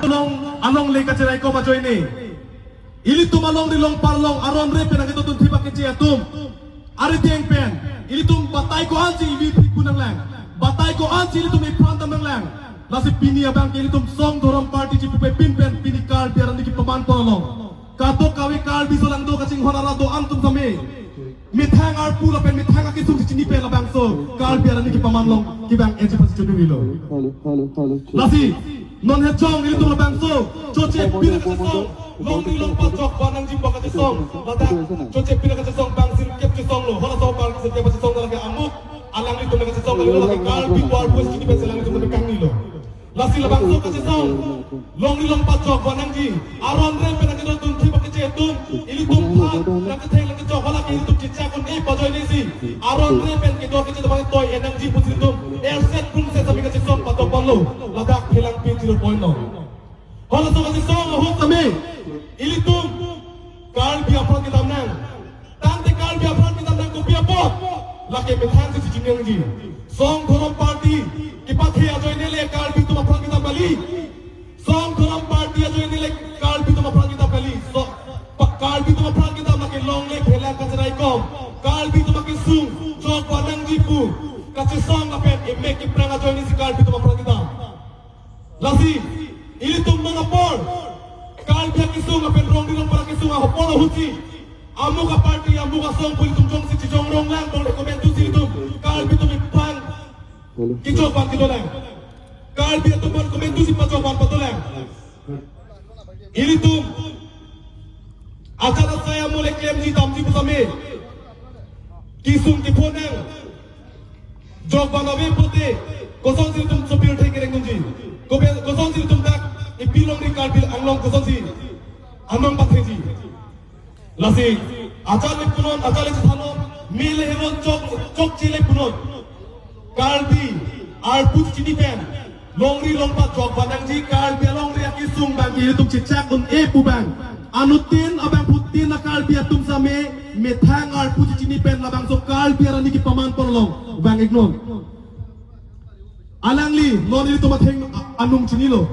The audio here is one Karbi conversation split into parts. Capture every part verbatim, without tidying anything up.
along, alongle kacherai ko ajoine, ilitum alongri longpat along aron re pen nangkedo dunthip akeche atum arideng pen ilitum batai ko-ansi ili phik pu nanglang, batai ko-ansi ilitum ipran dam nanglang. Lasi pini abang ke ilitum Song Dhorom Party chipupe pin pen pini Karbi arni kepaman pon along, kadokave Karbi aso lang do kachinghon arat do-an atum tame methang arpu lapen methang akesung chini pen labangso Karbi arni kepaman along kevang-etji pasi choduri lo. Lasi non hejong ilitum labangso choche pina kachesong, longri longpat jokvan nangji pu kachesong, ladak choche pina kachesong bang sirkep chesong lo, halaso bang sirkep chesong lake amuk alanglitum kachesong, alangli lake Karbi pu arpu chini pen alanglitum kangni lo. Lasi labangso kachesong, longri longpat jokvan nangji, aron re pen nangkedo dunthip akeche atum, ilitum aphan nangketheng nangkechok hala ke ilitum chechak un-e pu ajoinesi aron re pen kedo akeche atum aphan toi-e nangji pusi ilitum erset pungset sami kachesong padok pon lo, ladak Phelangpi zero point nong. Halaso kachesong ahut tame ilitum Karbi apran kedam nang. Tangte Karbi apran kedam nang kopi apot? Lake methang si chini nangji. Song Dhorom Party kepathe ajoine le Karbi atum apran kedam kali. Song Dhorom Party ajoine le Karbi atum apran kedam kali. So, pa-, Karbi atum apran kedam lake longle phelang kacherai kom, Karbi atum akesung jokvan nangji pu kachesong lapen emek keprang ajoinesi Karbi atum apran kedam. Lasi ilitum non apor Karbi akesung lapen longri longpat akesung ahopor ahutsi amuk aparty, amuk asong pu ilitum jongsi chijong rong lang, bang recommend thusi ilitum Karbi atum iphan kejokvan kedo lang, Karbi atum aphan recommend thusi pajokvan pado lang. Ilitum ajat asai amole klemji damji pu tame kesung kephonang jokvan ave pute, kosonsi ilitum sopirthe kereng dunji? Kobe, kosonsi ilitum dak epi longri Karbi Anglong kosonsi anong patheji? Lasi ajat le punon, ajat le chethanon, mele heron chok, chokche le punon. Karbi arpu chini pen longri longpat jokvan nangji, Karbi alongri akesung bang ke ilitum chechak un-e pu bang. Anuttin abangphutin a-Karbi atum tame methang arpu chini pen labangso Karbi arni kepaman pon along vang-iknon. Alangli non ilitum atheng a-, anung chinilo.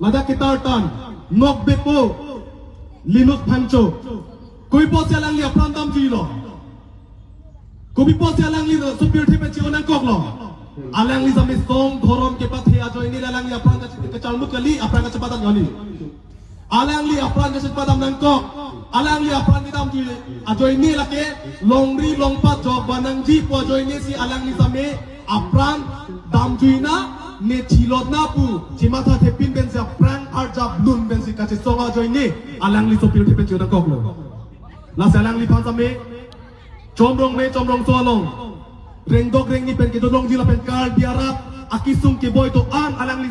Ladak ketartan, Nokbepo Linus Phangcho. Kopi apotsi alangli apran damjuilo? Kopi apotsi alangli sopirthe pen chi-o nangkoklo? Alangli tame Song Dhorom kepathe ajoine le alangli apran kach-, kacharmut kali, apran kachepadam kali. Alangli apran kachepadam nangkok, alangli apran kedamjui ajoine lake longri longpat jokvan nangji pu ajoinesi alangli tame apran damjuina, ne chilotna pu chimatha thepin pensi apran arjap lun pensi kachesong ajoine alangli sopirthe pen chi-o nangkoklo. Lasi alangliphan tame chomrong me chomrongso along, rengdok rengni pen kedo longji lapen Karbi arat akesung keboi do-an alangli